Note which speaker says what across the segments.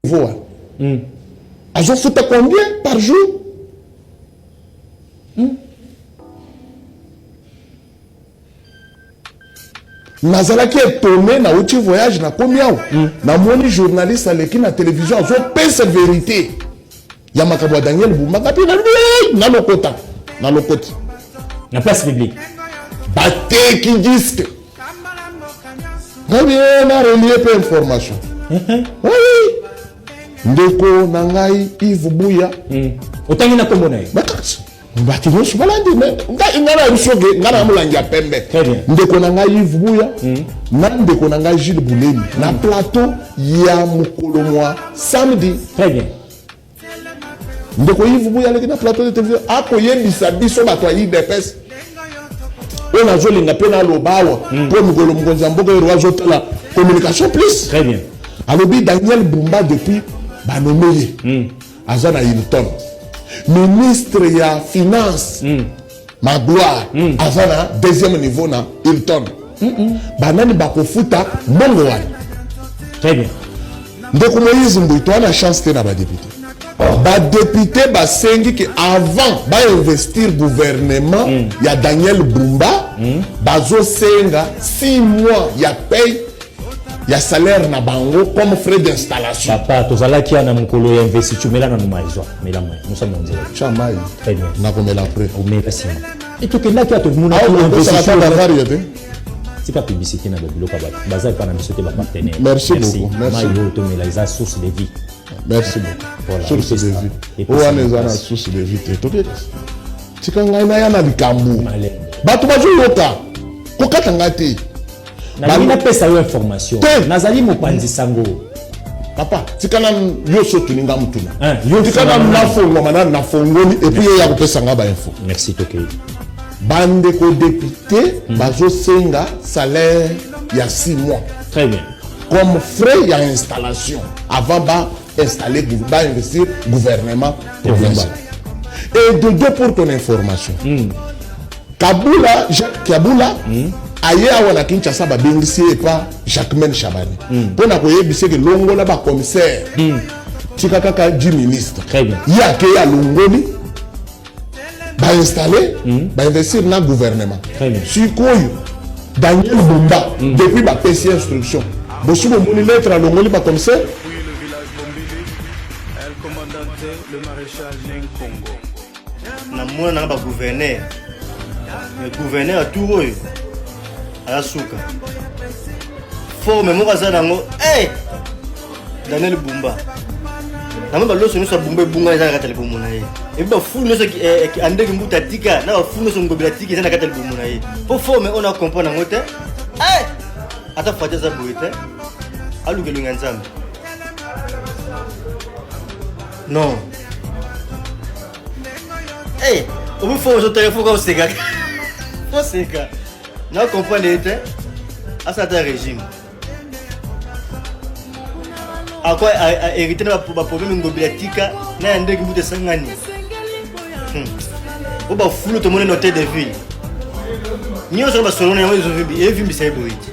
Speaker 1: Niveau wana azofuta combien par jour? Nazalaki étonné, nauti voyage, nakomi awa, namoni journaliste aleki na télévision, azopesa vérité ya makambo ya Daniel Bumba. Mpe nalokota, nalokoti.
Speaker 2: Na place publique.
Speaker 1: Bateki disque. Ngai na relie mpe information. Oui, ndeko na ngai Yves Buya.
Speaker 2: Otangi na nkombo na ye?
Speaker 1: Bakasi bato nyonso balandi ngai na biso ke ngai na molangi ya pembe.
Speaker 2: Très bien.
Speaker 1: Ndeko na ngai Yves Buya na ndeko na ngai Gilles Bulemi na plateau ya mokolo mwa samedi.
Speaker 2: Très bien.
Speaker 1: Ndeko Yves Buya aleki na plateau de télévision, akoyebisa biso bato ya UDPS oyo nazolinga mpe naloba awa, mpo mikolo mokonzi ya mboka oyo azotala Communication Plus.
Speaker 2: Très bien.
Speaker 1: Alobi Daniel Bumba, depuis banommer ye, aza na Hilton. Ministre ya Finance, Magloire, aza na deuxième niveau na Hilton. Banani bakofuta mbongo wana?
Speaker 2: Très bien.
Speaker 1: Ndeko Moïse Mbui, toa na chance te na badéputé. Badéputé basengi ke avant bainvestir gouvernement ya Daniel Bumba, bazosenga 6 mois ya paye, ya salaire na bango comme frais d'installation.
Speaker 2: Papa, tozalaki ya na mokolo ya investiture. Mela nanu mai, zwa, mela mai, mosa monzela.
Speaker 1: Tya mai.
Speaker 2: Très bien.
Speaker 1: Nakomela après.
Speaker 2: Omela nsima. E tokendaki ya tomonaki
Speaker 1: opesaka ta
Speaker 2: investiture.
Speaker 1: Bavaria te.
Speaker 2: Tika publicité na babiloko ya bato baza epa na biso te, bapartenaire.
Speaker 1: Merci beaucoup, merci.
Speaker 2: Mai oyo tomela eza source de vie.
Speaker 1: Merci beaucoup.
Speaker 2: Voilà,
Speaker 1: source de
Speaker 2: epesa-
Speaker 1: vie.
Speaker 2: Epesa
Speaker 1: Oyo wana eza na
Speaker 2: makasi.
Speaker 1: source de vie te. Toke, tika ngai naya na likambo.
Speaker 2: Malembe.
Speaker 1: Bato bazoyoka, kokata ngai te.
Speaker 2: Nalingi napesa yo information.
Speaker 1: Te.
Speaker 2: Nazali mopanzi sango.
Speaker 1: Papa, tika na yo so otuni nga motuna.
Speaker 2: Hein, yo
Speaker 1: tika na
Speaker 2: tuna.
Speaker 1: Nafongwama na nafongoli et puis ye ya kopesa nga bainfo.
Speaker 2: Merci, tokei.
Speaker 1: Bandeko député bazosenga salaire ya 6 mois
Speaker 2: Très bien.
Speaker 1: comme frais ya installation avant bainstaller, bainvestir gouvernement provincial. Et de deux, pour ton information, Kabula, Jacques Kabula aye awa na Kinshasa, babengisi ye epa Jacquemain Shabani mpo na koyebisa eke longola bacommissaire, tika kaka 10 ministre.
Speaker 2: Très bien.
Speaker 1: Ye akei, alongoli, bainstalle, bainvestir na gouvernement.
Speaker 2: Très bien.
Speaker 1: Sikoyo Daniel Bumba, depuis bapesi instruction, bosi bomoni lettre alongoli bacommissaire?
Speaker 3: Depuis le village Bombili, El Comandante, le maréchal Nenkongo.
Speaker 4: Namona nanga bagouverneur, mais gouverneur ya tour oyo aza suka. Forme moko aza nango. Hey! Daniel Bumba, namoni baloso nyonso ya Bumba ebunga eza na kati ya libumu na ye. Et puis bafulu nyonso andeki mbuta atika na bafulu nyonso Ngobila atika eza na kati ya libumu na ye, mpo forme oyo na comprendre yango te. Hey! Ata Fati aza boye te. Aluka elongi ya Nzambe. Non, hey, obi forme ozotala, foka oseka, oseka na comprendre ye te. Asala ata régime. Akwa hérité na baproblème Ngobila tika na ya ndenge mbuta esangani o bafulu. Tomoni na hôtel de ville nyonso na basolo na yango evimbisa ye boye te.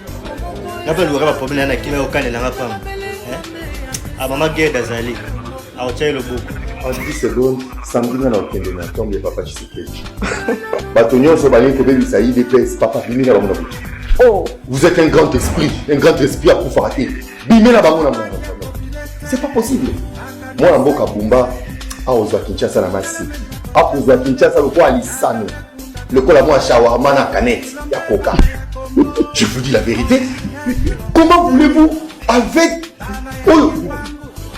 Speaker 4: Nga mpe alukaka baproblème na na kimia, okanelanga pamba. Mama Gerde azali aotya ye loboko.
Speaker 5: En 10 secondes, samedi nga na okende na tombe ya papa Tshisekedi. Bato nyonso balingi kobebisa UDPS, papa bimi na bango na butu.
Speaker 6: Oh.
Speaker 5: Vous êtes un grand esprit, un grand esprit akufaka te. Bimi na bango na mongo. C'est pas possible. Mwana mboka Bumba akozwa Kinshasa na maseki, akozwa Kinshasa lokola lisano, lokola mwa shawarma na canette ya Coca. Je vous dis la vérité. Comment voulez-vous, avec oyo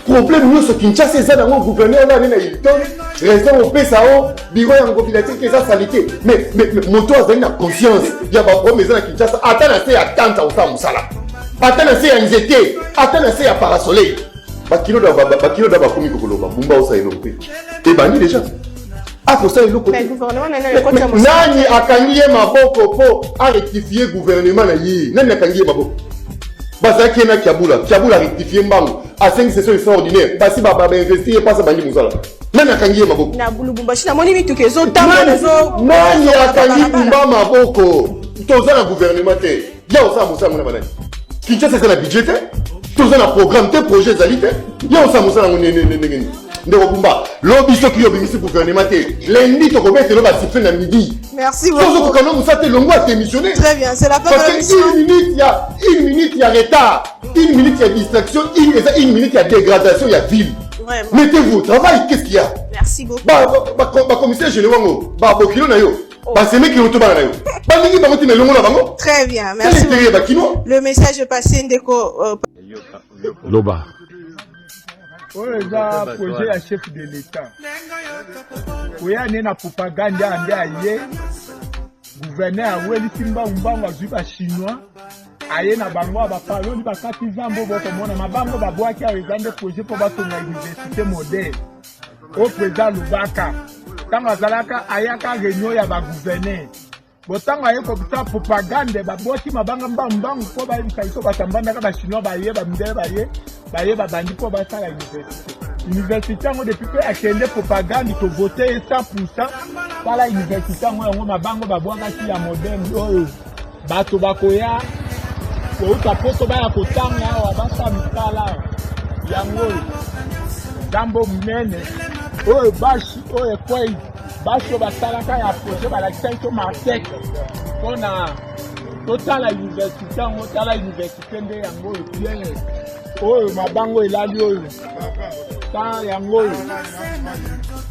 Speaker 5: problème nyonso Kinshasa eza nango, gouverneur wana ane na Hilton, raison opesa o biro ya Ngobila te, eza saleté? Mais moto azali na conscience ya baproblème eza na Kinshasa, ata na se ya tante akosala mosala, ata na se ya nzete, ata na se ya parasoleil. Bakilo da bakomi kokoloba Bumba osala eloko te. Ebandi déjà, akosala eloko te. Nani akangi ye maboko mpo arectifie gouvernement na ye? Nani akangi ye maboko? Bazalaki ye na Kiabula. Kiabula rectifie mbango, asengi session extraordinaire, basi bainvestir ye mpasa bandi mosala. Nani akangi ye maboko?
Speaker 6: Na Lubumbashi namoni mituka ezotambola.
Speaker 5: Nani akangi Bumba maboko? Toza na gouvernement te. Ya osala mosala ngo na banani? Kinshasa eza na budget te. Toza na programme te, projet ezali te. Ye osala mosala yango ndenge nini? Ndeko Bumba, lobi soki yo obimisi gouvernement te, lundi tokobetelo basiffle na midi.
Speaker 6: Merci beaucoup.
Speaker 5: Sozo kokanga mosala te, longwa, démissionner.
Speaker 6: Très bien, c'est la fin de
Speaker 5: Parce
Speaker 6: l'émission.
Speaker 5: que une minute ya une minute ya retard, une minute ya distraction, une eza une minute ya dégradation ya ville.
Speaker 6: Vraiment.
Speaker 5: Mettez-vous au travail, qu'est-ce qu'il y a?
Speaker 6: Merci beaucoup.
Speaker 5: Bacommissaire généraux yango, babokilo na yo, basemeki oto bana na yo, balingi bango ntina elongo na bango.
Speaker 6: Très bien,
Speaker 5: Quel
Speaker 6: merci.
Speaker 5: intérêt ya bakinois?
Speaker 6: Le message est passé, Ndeko.
Speaker 1: Loba.
Speaker 7: Oyo eza projet ya chef de l'État oya ne na propagande ya nde aye gouverneur awelisi mbangu mbangu, azwi bachinois, aye na bango ya bapaloli, bakati zambo. Bokomona mabango babwaki awa, eza nde projet mpo batonga université modèle oyo président alobaka ntango azalaka ayaka réunion ya bagouverneur. Bo ntango aye kobisa propagande, babwaki mabanga mbangu mbangu mpo bayebisa biso bato mbandaka. Bachinois baye, bamindele baye, baye babandi mpo basala université. Université yango, depuis mpe akende propagande, tovote ye 100. Tala université yango, yango mabango babwakaki ya moderne oyo bato bakoya kouta poto baya kotanga awa, basala misala awa. Yango oyo zambo monene oyo, bâche oyo ekwei, bâche oyo basalaka ya projet, balakisa biso maquette mpona totala université yango. Tala université nde yango oyo, pierre oyo, mabango elali oyo, ta yango oyo,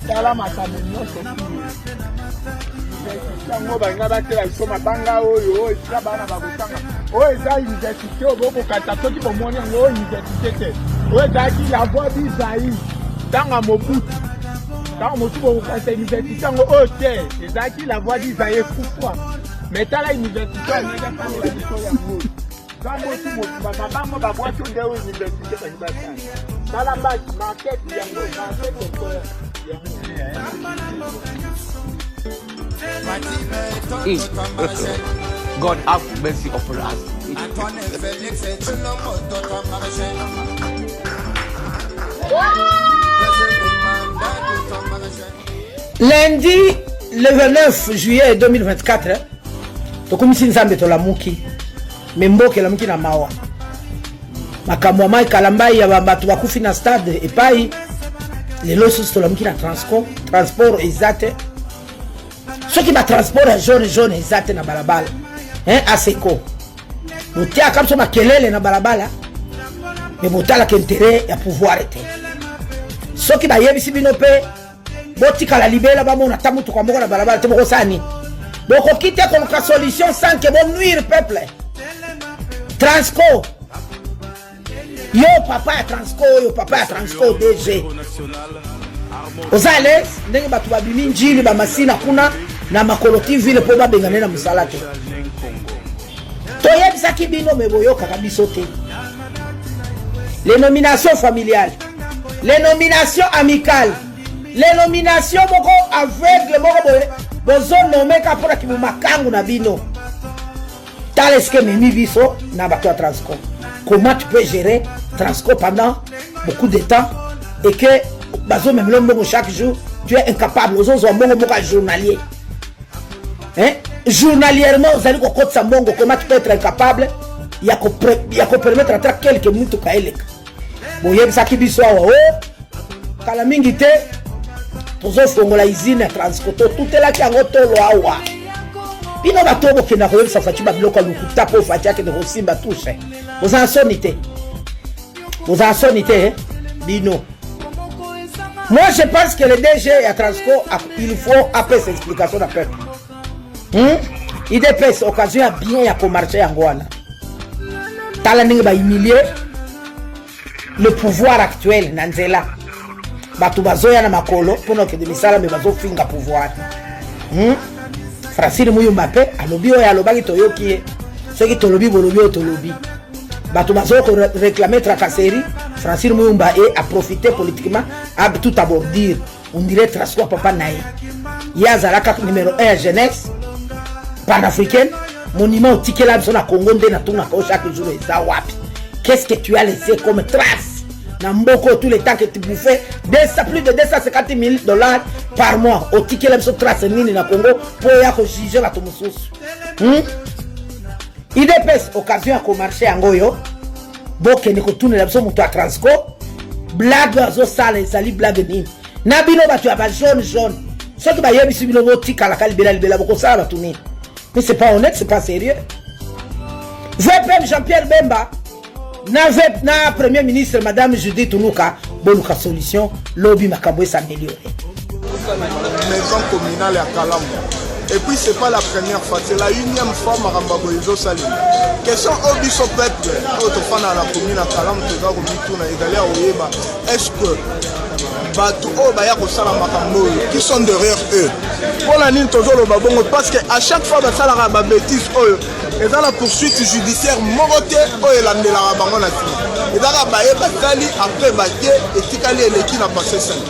Speaker 7: tala makambo nyonso. Université yango balinga batela biso mabanga oyo, oyo esika bana bakotanga. Oyo eza université oyo bokokata soki bomoni yango, oyo université te, oyo ezalaki la voix du Zaïre ntango ya Mobutu. Ntango mosusu bokokata université yango oyo te, ezalaki la voix du Zaïre, ekufa. Mais tala université oyo ndenge asalela biso yango, zambo tu mobimba, mabango babwaki nde oyo université bangi basala. Tala bâche, maquette yango, maquette ekoya yango.
Speaker 8: God have mercy upon us.
Speaker 9: Antoine Félix Tshilombo Tota Maréchal.
Speaker 10: Lundi le 29 juillet 2024, tokomisi Nzambe, tolamuki, me mboka elamuki na mawa. Makambo ya mai Kalambai ya bato bakufi na stade epai lelo lisusu tolamuki na transco, transport eza te. Soki batransport ya jaune jaune eza te na balabala, hein, aseko botiaka biso makelele na balabala, me botalaka intérêt ya pouvoir te. Soki bayebisi bino mpe botikala libela, bamona ata motuka moko na balabala te, bokosala nini? Bokoki te koluka solution sans que bonuire peuple. Transco, yo papa ya Transco oyo, papa ya Transco DG, oza à l'aise ndenge bato babimi Njili, bamasina kuna na makolo ti ville mpo babengane na mosala te? Toyebisaki bino, me boyokaka biso te. Les nominations familiales, les nominations amicales, les nominations moko aveugle moko boye bozonomeka mpona kibomakangu na bino. Tala eske ememi biso na bato ya Transco. Comment tu peux gérer Transco pendant beaucoup de temps et que bazomemela mbongo chaque jour? Tu es incapable. Ozozwa mbongo moko ya journalier, hein? Journalièrement ozali kokotisa mbongo. Comment tu peux être incapable ya kopermettre ata quelque mituka eleka? Boyebisaki biso awa o kala mingi te tozofongola usine ya Transco, totutelaki yango tolo awa. Bino bato oyo bokenda koyebisa Fatshi babiloko ya lokuta mpo Fatshi akende kosimba touche, bozala soni te? Bozala soni te bino? Moi, je pense que le DG ya Transco, il faut apesa explication na peuple, UDPS, occasion ya bien ya komarcher yango wana. Tala ndenge bahumilie le pouvoir actuel na nzela. Bato bazoya na makolo mpona kokende misala, me bazofinga pouvoir, Francine Muyumba mpe alobi oyo alobaki, toyoki ye. Soki tolobi, bolobi oyo tolobi. Bato bazoréclame tracasserie, Francine Muyumba e aprofite politiquement a tout abordir. On dirait Transco papa na ye, ye azalaka numéro 1 ya jeunesse panafricaine. Monument otikela biso na Congo nde natunaka o chaque jour, eza wapi? Qu'est-ce que tu as laissé comme trace na mboko? Tout le temps que tu bouffais 200, plus de 250 000 $ par mois, otikela biso trace nini na Congo mpo oya kojuge bato mosusu, UDPS, occasion ya komarcher yango oyo. Bokende kotunela biso moto ya Transco, blague azosala ezali blague nini? Na bino bato ya ba jaune jaune, soki bayebisi bino botikalaka libela libela, bokosala bato nini? Mais c'est pas honnête, c'est pas sérieux. VPM Jean-Pierre Bemba na, v, na Premier ministre Madame Judith Tuluka, boluka solution, lobi makambo esameliore.
Speaker 7: Maison communale ya Kalamu. Et puis c'est pas la première fois, c'est la unième fois makambo ya boye ezosalema. Question oyo biso peuple oyo tofanda na commune ya Kalamu toza komituna ezali ya koyeba est-ce que bato oyo baya kosala makambo oyo, qui sont derrière eux? Mpo na nini tozoloba bongo? Parce que à chaque fois basalaka babétise oyo, eza na poursuite judiciaire moko te oyo elandelaka bango na nsima. Ezaka baye basali, après bake, etikali eleki na passé simple.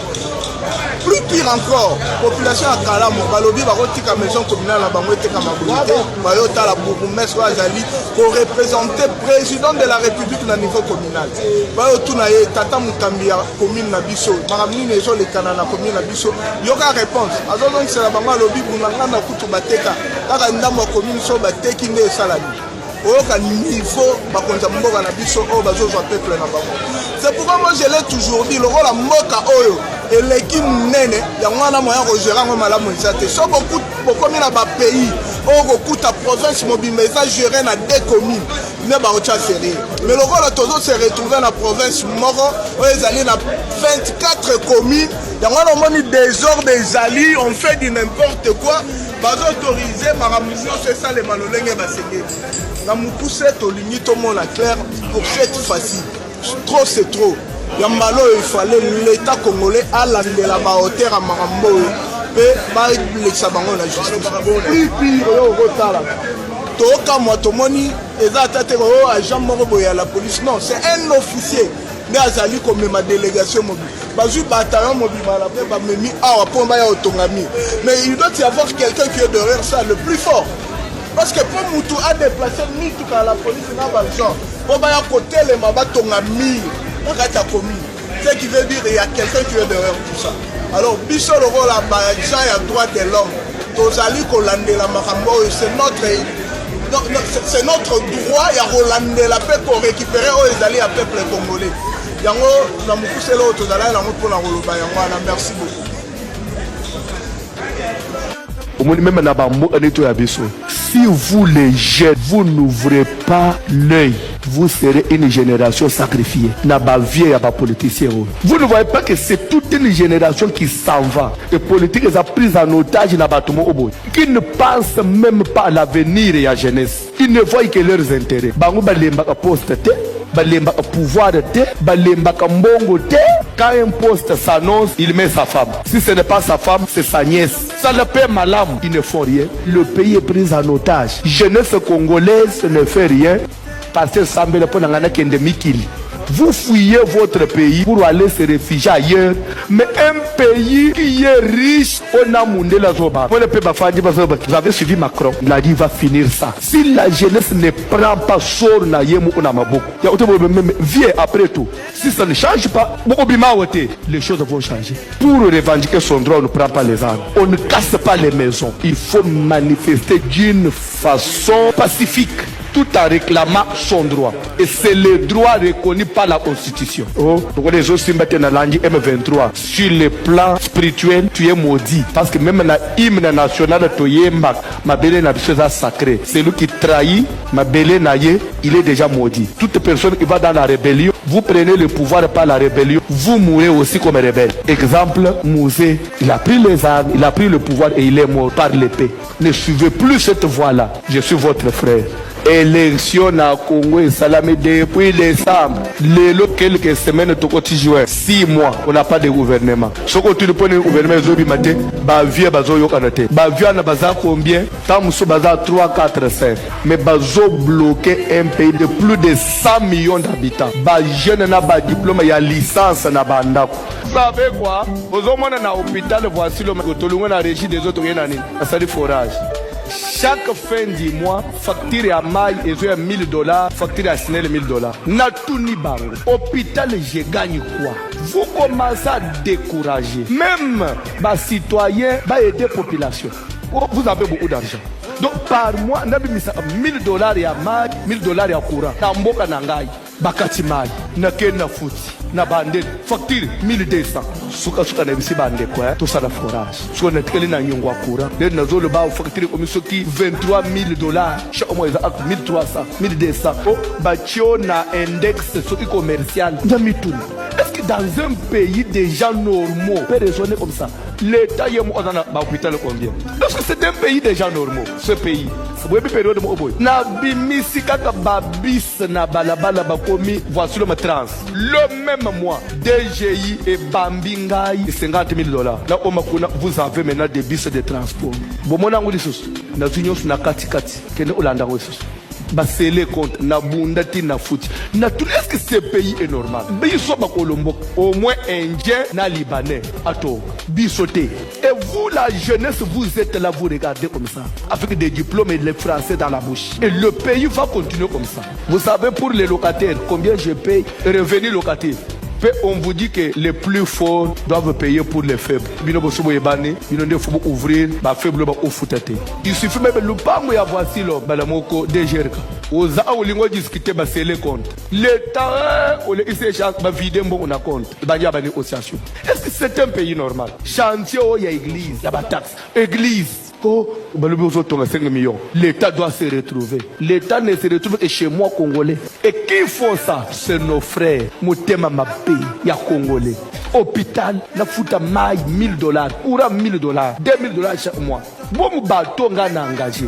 Speaker 7: Plus pire encore, population ya Kalamu balobi bakotika maison communale na bango etekama boye te. Bayotala bourgmestre oyo azali koreprésente président de la République na niveau communal, bayotuna ye: "Tata mokambi ya commune na biso, makambo nini ezolekana na commune na biso?" Yoka réponse azozongisela bango, alobi: "Bunangana kutu bateka kaka ndambo ya commune, so bateki nde esala nini?" Oyoka niveau bakonzi ya mboka na biso oyo bazozwa peuple na bango. C'est pourquoi moi, je l'ai toujours dit, lokola mboka oyo eleki monene, yango wana moya kogérer yango malamu eza te. So bokomi na bapays oyo kokuta province mobimba eza géré na deux communes nde bakotia sérieux, mais lokola tozo se retrouve na province moko oyo ezali na 24 communes, yango wana omoni désordre ezali, on fait du n'importe quoi, bazoautorize makambo nyonso esalema lolenge basengeli. Na mokuse, tolingi tomona clair pour cette fois-ci. Trop, c'est trop. Ya mbala oyo, ifale l'État congolais alandela bahauteur ya makambo oyo mpe balekisa bango na justice. Plus pire, oyo okotala, tokamwa, tomoni eza ata te oyo agent moko boye ya la police. Non, c'est un officier nde azali komema délégation mobile. Bazwi bataillon mobima na mpe bamemi awa mpo baya kotonga mur. Mais il doit y avoir quelqu'un qui est derrière ça, le plus fort, parce que mpo mutu adéplace mituka ya la police na baagent mpo baya kotelema batonga mur na kati ya commune, ce qui veut dire il y a quelqu'un qui est derrière tout ça. Alors biso lokola baagent ya droit de l'homme, tozali kolandela makambo oyo. C'est notre droit ya kolandela mpe korécupérer oyo ezali ya peuple congolais. Yango na mokusela oyo tozalaki nango mpona koloba yango wana. Merci beaucoup.
Speaker 11: Omoni, même na bamboka neti oyo ya biso, si vous les jeunes, vous n'ouvrez pas l'œil, vous serez une génération sacrifiée na bavie ya bapoliticien oyo. Vous ne voyez pas que c'est toute une génération qui s'en va et politique eza prise en otage na bato moko boye qui ne pensent même pas à l'avenir ya jeunesse? Ils ne voient que leurs intérêts. Bango balembaka poste te, balembaka pouvoir te, balembaka mbongo te. Quand un poste s'annonce, il met sa femme. Si ce n'est pas sa femme, c'est sa nièce. Ça le paie malamu. Ils ne font rien, le pays est pris en otage. Jeunesse congolaise ne fait rien parce que sambele mpo na ngai nakende mikili. Vous fuyez votre pays pour aller se réfugier ailleurs. Mais un pays qui est riche, on a mundele azoba. Vous avez suivi Macron. Il a dit il va finir ça. Si la jeunesse ne prend pas sort na ye moko na maboko. Viens après tout. Si ça ne change pas, les choses vont changer. Pour revendiquer son droit, on ne prend pas les armes. On ne casse pas les maisons. Il faut manifester d'une façon pacifique tout en réclamant son droit. Et c'est le droit reconnu par la Constitution. Oh, donc les autres M23, sur le plan spirituel, tu es maudit. Parce que même la hymne nationale, toyemba, mabele na biso sacré. C'est lui qui trahit mabele na ye, il est déjà maudit. Toute personne qui va dans la rébellion, vous prenez le pouvoir par la rébellion, vous mourrez aussi comme rebelle. Exemple, Mzee, il a pris les armes, il a pris le pouvoir et il est mort par l'épée. Ne suivez plus cette voie-là. Je suis votre frère. Élection na Congo esalami depuis décembre. Lelo quelques semaines, tokoti juin, 6 mois, on n'a pas de gouvernement. Soki otuli mponi gouvernement ezobima te, bavie bazoyokana te. Bavie wana baza combien? Ntango mosusu baza 3, 4, 5, mais bazobloquer un pays de plus de 100 millions d'habitants. Bajeune na badiplôme ya licence na bandako. Vous savez quoi? Ozomona na hôpital, voici le tolongo na Régie des eaux, tokoye na nini, asali forage. Chaque fin du mois, facture ya mai ezo ya 1000 $, facture ya SNEL 1000 $. Natuni bango: hôpital, je gagne quoi? Vous commencez à décourager même bacitoyen, baaider population. Vous avez beaucoup d'argent, donc par mois nabimisaka 1000 $ ya mai, 1000 $ ya courant na mboka na ngai. Bakati mayi, nakei na futi na bande facture 1200. Sukasuka nayebisi bandeko eh, tosala forage. Sikoyo natikali na nyongo ya courant nde nazoloba facture ekomi soki 23000 dollars chaque mois, eza acte 1300 1200 o batio na index soki commercial. Na mituna, est-ce que dans un pays des gens normaux peut raisonner comme ça? L'État ye moko aza na bahôpital combien? Est-ce que c'est un pays des gens normaux, ce pays? Boyebi période moko boye nabimisi kaka babus na balabala, bakomi voici l'homme trans. Le même mois, DGI ebambi ngai 50 000 $. Nakoma kuna, vous avez maintenant des bus de transport. Bomona yango lisusu, nazwi nyonso na katikati, kende olanda yango lisusu, basele compte na bunda ti na futi na tout. Est-ce que ce pays est normal? Biso bakolomboka au moins indien na libanais ato biso te. Et vous, la jeunesse, vous êtes là, vous regardez comme ça avec des diplômes et les français dans la bouche, et le pays va continuer comme ça. Vous savez, pour les locataires, combien je paye revenu locatif? Pe on vous dit que les plus forts doivent payer pour les faibles. Bino boso boyebani, bino nde faut ouvrir ba faible ba ofuta te. Il suffit même lupango ya voici lo bala moko DGRK. Oza olingo discuter, basele compte. L'État olekisi échange, ba vide mbongo na compte. Banya ba négociation. Est-ce que c'est un pays normal? Chantier oyo ya église, ya ba taxe. Église ko balobi ozotonga 5 millions, l'État doit se retrouver. L'État ne se retrouve que chez moi, congolais. Et qui font ça, c'est nos frères. Motema mabe ya congolais. Hôpital, nafuta mai 1000 $, courant 1000 $, 2000 $ chaque mois. Bomu bato nga na engagé,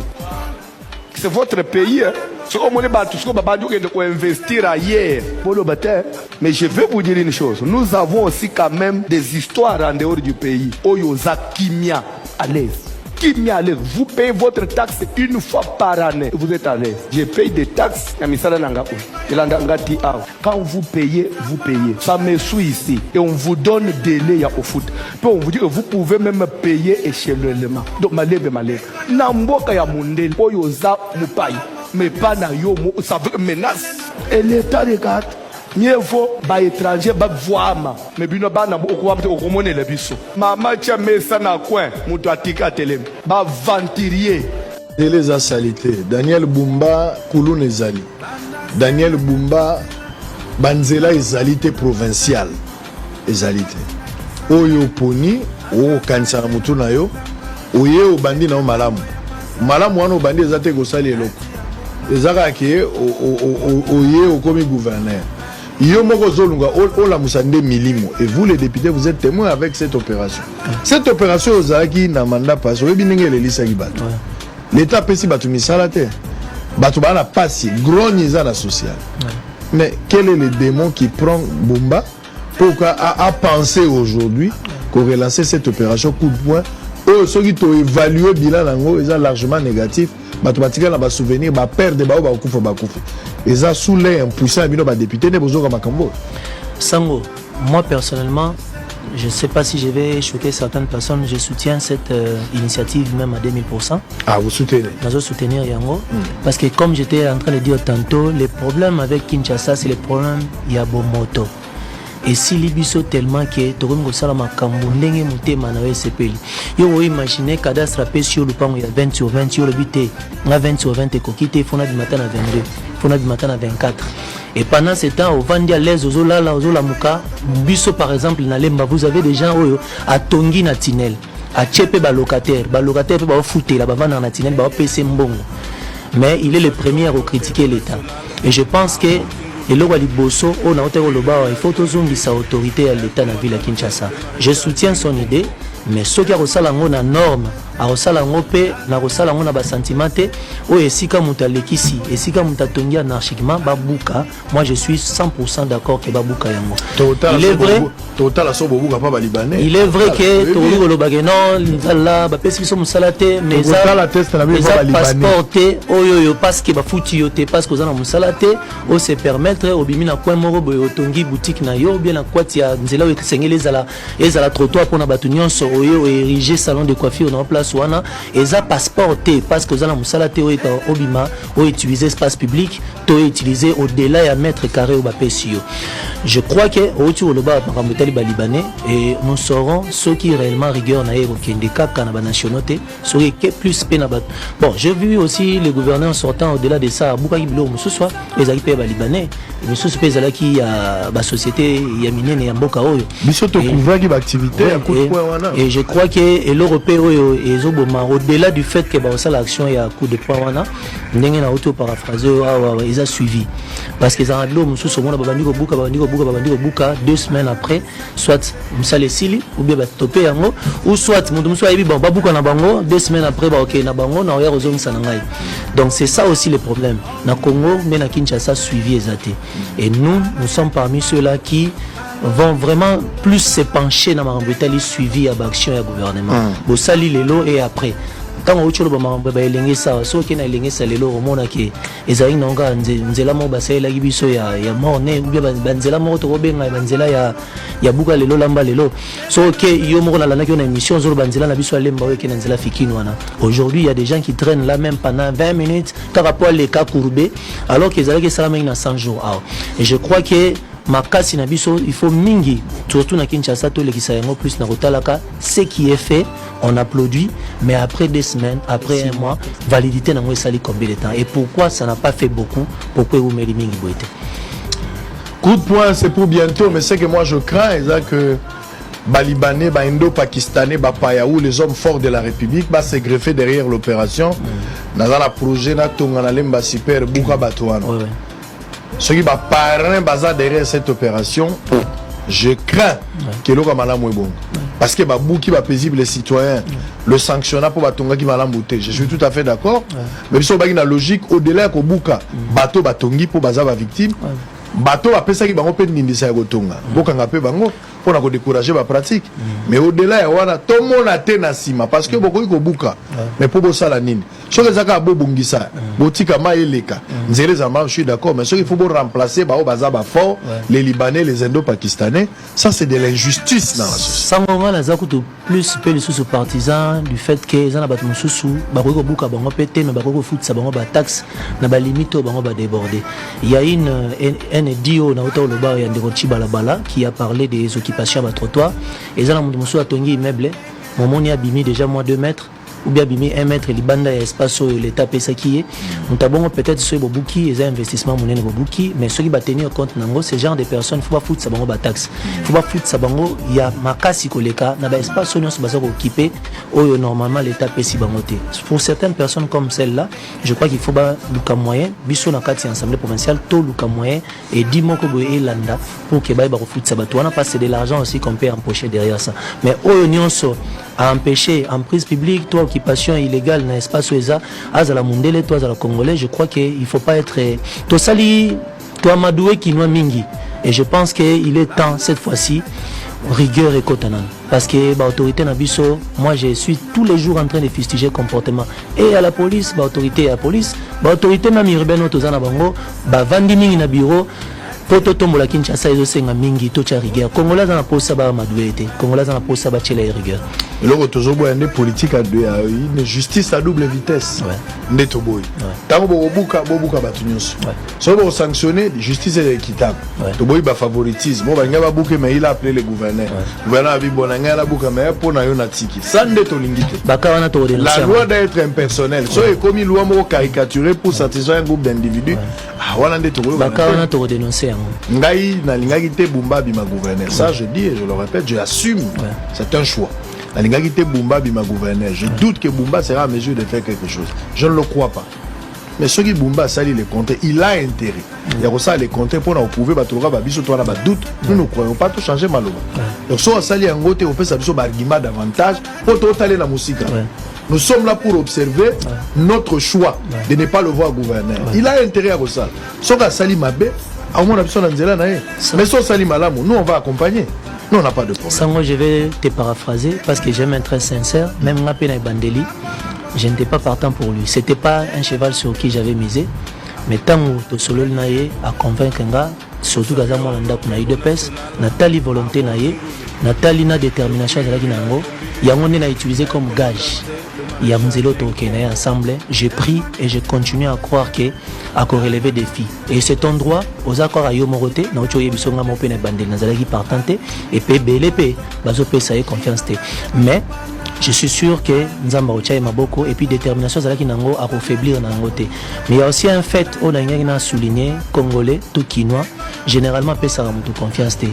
Speaker 11: c'est votre pays, hein? Soki omoni bato soki babandi okende koinvestir ailleurs, boloba te. Mais je vais vous dire une chose: nous avons aussi quand même des histoires en dehors du pays oyo oza kimia, à l'aise, kimia, à l'aise. Vous payez votre taxe une fois par année, vous êtes à l'aise. Je paye des taxes na misala na nga oyo elanda nga ti awa. Quand vous payez, vous payez, ça me suit ici et on vous donne délai ya kofuta, mpe on vous dit que vous pouvez même payer échelonnement. Donc malembe malembe. Na mboka ya mondele oyo oza mopai, mais pas na yo mo, ça veut menace et l'État regarde. Mieux vaut baétranger bavwama, mais bino bana okowa te, okomonela biso mama tia mesa na coin, moto atika atelemi, baaventurier.
Speaker 12: Nzela eza sali te, Daniel Bumba. Kuluna ezali, Daniel Bumba. Banzela ezali te, provincial ezali te. Oyo oponi, okokanisa na motu na yo, oye obandi na yo malamu malamu wana obandi, eza te kosala eloko. Eza kaka ke oye okomi gouverneur, yo moko ozolunga olamusa nde milimo. Et vous, les députés, vous êtes témoins avec cette opération. Cette opération ozalaki na mandat passé, oyebi ndenge elelisaki bato. L'État apesi bato misala te, bato baa na pasi, grogne eza na social. Mais quel est le démon qui prend Bumba pour a penser aujourd'hui qu'on relancer cette opération coup de poing oyo, soki toévalue bilan yango eza largement négatif? Bato batikala na basouvenir, baperdre, bao bakufa, bakufa. Eza sous l'œil impuissant ya bino badéputé nde bozoka makambo oyo.
Speaker 13: Sango, moi personnellement, je ne sais pas si je vais choquer certaines personnes, je soutiens cette initiative même à 2000%.
Speaker 12: Ah, vous soutenez?
Speaker 13: Nazo soutenir yango. Parce que comme j'étais en train de dire tantôt, les problèmes avec Kinshasa, c'est les problèmes ya bomoto. Esili biso tellement ke tokomi kosala makambo ndenge motema na yo esepeli. Yo oimagine cadastre apesi yo lupango ya 20 sur 20, yo olobi te, nga 20 sur 20 ekoki te, fo nabima ta na 22, fo nabima ta na 24. Et pendant ce temps ovandi à l'aise, ozolala, ozolamuka. Biso par exemple na Lemba, vous avez des gens oyo atongi na tunnel, atie mpe balocataire, balocataire mpe baofutela, bavandaka na tunnel, baopesa mbongo, mais il est le premier à critiquer l'État. Et je pense que eloko ya liboso oyo nauti koloba awa, il faut tozongisa autorité ya l'État na ville ya Kinshasa. Je soutiens son idée, mais soki akosala yango na norme, akosala yango mpe na kosala yango na basentiment te. Oyo esika moto alekisi, esika moto atongi anarchiquement, babuka. Moi, je suis 100% d'accord ke babuka yango. Il est vrai,
Speaker 12: Totala so bobuka mpa balibanais.
Speaker 13: Il est vrai ke tokoki koloba ke non, nzala bapesi biso mosala te, mais eza
Speaker 12: Tokotala test na biso
Speaker 13: eza
Speaker 12: balibanais.
Speaker 13: Passeport te oyo oyo parce que bafuti yo te, parce que oza na mosala te, ose permettre obimi na coin moko boye, otongi boutique na yo, bien na kwati ya nzela oyo esengeli ezala trottoir mpona bato nyonso, oyo oérige salon de coiffure na place wana. Eza passeport te parce que oza na mosala te, oyo obima outiliser espace public to outiliser au-delà ya mètre carré oyo bapesi yo. Je crois que outi koloba makambo etali etali balibanais, et nous saurons soki réellement rigueur na ye ekokende kaka na banationaux te, soki eke plus mpe na bato. Bon, j'ai vu aussi le gouverneur sortant, au-delà de ça, abukaki biloko mosusu ezalaki mpe ya balibanais, misusu mpe ezalaki ya basociété ya minene ya mboka oyo.
Speaker 12: Biso tocouvraki baactivité ya coup de poing wana.
Speaker 13: Et je crois que eloko mpe oyo ezoboma, au-delà du fait que bakosala action ya coup de poing wana, ndenge nauti oparaphrase oyo awa, eza suivi, parce que ezalaka biloko mosusu, omona babandi kobuka, babandi kobuka, babandi kobuka, 2 semaines après, soit mosala esili ou bien batope yango, ou soit moto mosusu ayebi, bon, babuka na bango, 2 semaines après bakokende na bango na oya kozongisa na ngai. Donc c'est ça aussi le problème na Congo mpe na Kinshasa, suivi eza te. Et nous, nous sommes parmi ceux-là qui vont vraiment plus se pencher na makambo etali suivi ya baaction ya gouvernement. Bosali lelo et après, ntango outi oloba makambo ya baelengesa awa, soki okei na elengesa lelo, omonake ezalaki nango kaka nzela moko basalelaki biso ya morne, ou bien banzela moko tokobenga ya banzela ya buka lelo, lamba lelo. Soki oke, yo moko nalandaki yo na émission, ozoloba nzela na biso alemba oyo eke na nzela Fikini wana, aujourd'hui il y a des gens qui traînent là même pendant 20 minutes kaka po aleka courbe, alors que ezalaki esalamaki na 100 jours awa. Et je crois que makasi na biso, il faut mingi, surtout na Kinshasa, tolekisa yango plus na kotalaka ce qui est fait, on applaudit, mais après 2 semaines, après un mois, validité nango esali combien de temps et pourquoi ça n'a pas fait beaucoup? Pourquoi eumeli mingi boye te?
Speaker 12: Coup de poing, c'est pour bientôt, mais ce que moi je crains, c'est que Balibanais, ba Indo-Pakistanais, ba Payaou, les hommes forts de la République, ba se greffer derrière l'opération. Dans la projet, na tonga na lemba super, buka bato wana. Ceux qui ba parrain baza derrière cette opération, je crains que eloko malamu ebonga. Parce que babuki ba paisible les citoyens, le sanctionnat pour batongaki malamu te. Je suis tout à fait d'accord. Mais biso baki na logique au-delà ya kobuka bato batongi po baza ba victime. Bato bapesaki bango mpe ndindisa ya kotonga, bokanga mpe bango mpona kodécourager bapratique. Mais au-delà ya wana, tomona te na nsima, parce que bokoki kobuka, mais mpo bosala nini? Soki eza kaka bobongisa, botika mai eleka, nzela eza malamu, je suis d'accord. Mais soki il faut boremplacer bao baza bafort, les Libanais, les Indo-Pakistanais, ça c'est de l'injustice dans la société.
Speaker 13: Sango, nga naza kutu plus mpe lisusu partisan du fait ke eza na bato mosusu bakoki kobuka bango mpe te, mais bakoki kofutisa bango bataxe na balimite oyo bango badéborde. Il y a une un édit oyo nauta oloba ya ndeko Chibalabala qui a parlé des occupations ya batrottoir. Eza na moto mosusu atongi immeuble, momoni abimi déjà moins 2 mètres ou bien abimi 1 mètre libanda ya espace oyo l'État apesaki ye. Moto abongo, peut-être soki bobuki, eza investissement monene bobuki, mais soki batenir compte nango, ce genre de personnes, faut bafutisa bango bataxe, faut bafutisa bango ya makasi koleka na baespace oyo nyonso baza kooccuper, oyo normalement l'État apesi bango te. Pour certaines personnes comme celle-là, je crois qu'il faut baluka moyen, biso na kati ya assemblée provinciale toluka moyen édit moko boye elanda pour ke bayeba kofutisa bato wana, parce que c'est de l'argent aussi qu'on peut empocher derrière ça. Mais oyo nyonso a empêché emprise publique to occupation illégale na espace oyo eza, azala mundele to azala congolais, je crois que il faut pas être tosali toamadoué kinois mingi. Et je pense que il est temps, cette fois-ci, rigueur ekota nano, parce que baautorité na biso, moi je suis tous les jours en train de fustiger comportement et à la police, baautorité ya police, baautorité même urbaine oyo toza na bango, bavandi mingi na bureau. Mpo totombola Kinshasa, ezosenga mingi totya rigueur. Congolais aza na posa baamadouer te, Congolais aza na posa batiela ye rigueur.
Speaker 12: Eloko tozoboya nde politique ya une justice à double vitesse nde toboyi. Ntango bokobuka, bobuka bato nyonso. Soki bokosanctionne, justice eza équitable. Toboyi bafavoritisme oyo balingai babuke, mais il a appelé le gouverneur, gouverneur abi bona ngai nabuka, mais mpo na yo natiki sa nde tolingi te.
Speaker 13: Baka wana.
Speaker 12: La loi doit être impersonnelle. Soki ekomi loi moko caricaturée pour satisfaire un groupe d'individus, ah, wana nde tokoyoka.
Speaker 13: Baka wana tokodénonce yango.
Speaker 12: Ngai nalingaki te Bumba abima gouverneur. Ça, je dis et je le répète, je l'assume, c'est un choix. Nalingaki te Bumba abima gouverneur. Je doute que Bumba sera en mesure de faire quelque chose, je ne le crois pas. Mais soki Bumba asali le contraire, il a intérêt ya kosala le contraire mpona koprouver bato loka babiso to wana badoute. Nous ne croyons pas tochanger maloba. Donc soki asali yango te, kopesa biso baargument davantage mpo totalela mosika. Nous sommes là pour observer notre choix de ne pas le voir gouverneur. Il a intérêt à kosala. Soki asali mabe, aomona biso na nzela na ye. Mais soki asali malamu, nous on va accompagner. Nous, on n'a pas de problème.
Speaker 13: Sango, je vais te paraphraser parce que j'aime être très sincère. Même nga pe na ebandeli, je n'étais pas partant pour lui. C'était pas un cheval sur qui j'avais misé. Mais tango tosololi na ye, a convaincre nga, surtout kaza mwana ndako na UDPS, natali volonté na ye, natali na détermination azalaki na yango, yango nde na utiliser comme gage. Ya nzela oyo tokokende na ye ensemble. Je prie et je continue à croire que akorelever défi et c'est ton droit. Oza kaka yo moko te. Nauti oyebi so nga moko mpe na ebandeli nazalaki partant te, epe ebele mpe bazopesa ye confiance te, mais je suis sûr que Nzambe akotia ye maboko et puis détermination azalaki nango, akofaiblir na yango te. Mais il y a aussi un fait oyo nalingaki na souligner: Congolais to Kinois, généralement apesaka moto confiance te,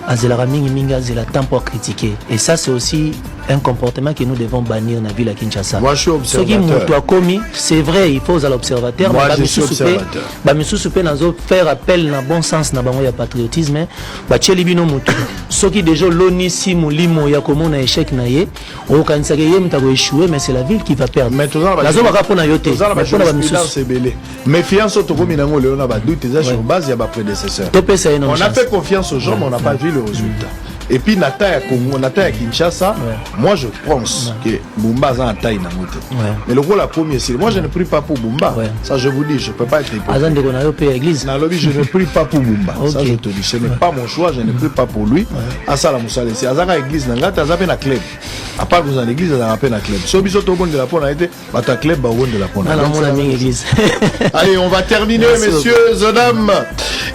Speaker 13: azelaka mingimingi, azela temps pour critiquer. Et ça, c'est aussi un comportement que nous devons bannir na ville ya Kinshasa.
Speaker 12: Moi, je suis
Speaker 13: Soki
Speaker 12: observateur.
Speaker 13: Moto akomi, c'est vrai, il faut ozala observateur.
Speaker 12: Moi,
Speaker 13: Mais
Speaker 12: je suis
Speaker 13: bamisusu mpe,
Speaker 12: observateur.
Speaker 13: Bamisusu mpe nazo faire appel na bon sens na bango ya patriotisme. Batieli bino motu, soki déjà olonisi molimo ya komona échec na ye, okokanisaka ye moto akoéchouer, mais c'est la ville qui va perdre. Nazobaka mpo na yo te,
Speaker 12: Toza na
Speaker 13: mais mpo na
Speaker 12: bajurisprudence
Speaker 13: bamisusu.
Speaker 12: Ebele. Méfiance oyo tokomi nango lelo na badoute eza sur base ya baprédécesseur.
Speaker 13: Topesa ye
Speaker 12: On a
Speaker 13: chance.
Speaker 12: Fait confiance aux gens, mais on n'a pas vu le résultat. Et puis na taille ya Congo, na taille ya Kinshasa, moi je pense que Bumba aza na taille nango te. Mais lokola komi esili, moi je ne prie pas pour Bumba. Ça, je vous dis, je peux pas être hypocrite.
Speaker 13: Aza ndeko na yo mpe ya église.
Speaker 12: Nalobi, je ne prie pas pour Bumba. Ça, je te dis, ce n'est pas mon choix, je ne prie pas pour lui. Asala mosala esi azaka église na ngai te, aza mpe na club. À part kozala na église, azalaka mpe na club. So biso tobondela mpo na ye te, bato ya club babondela mpo na ye.
Speaker 13: Nga namona mingi église.
Speaker 12: Allez, on va terminer.
Speaker 13: Merci.
Speaker 12: Messieurs, dames,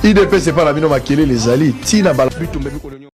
Speaker 12: UDPS, c'est pas la bino makelele ezali ntina bala.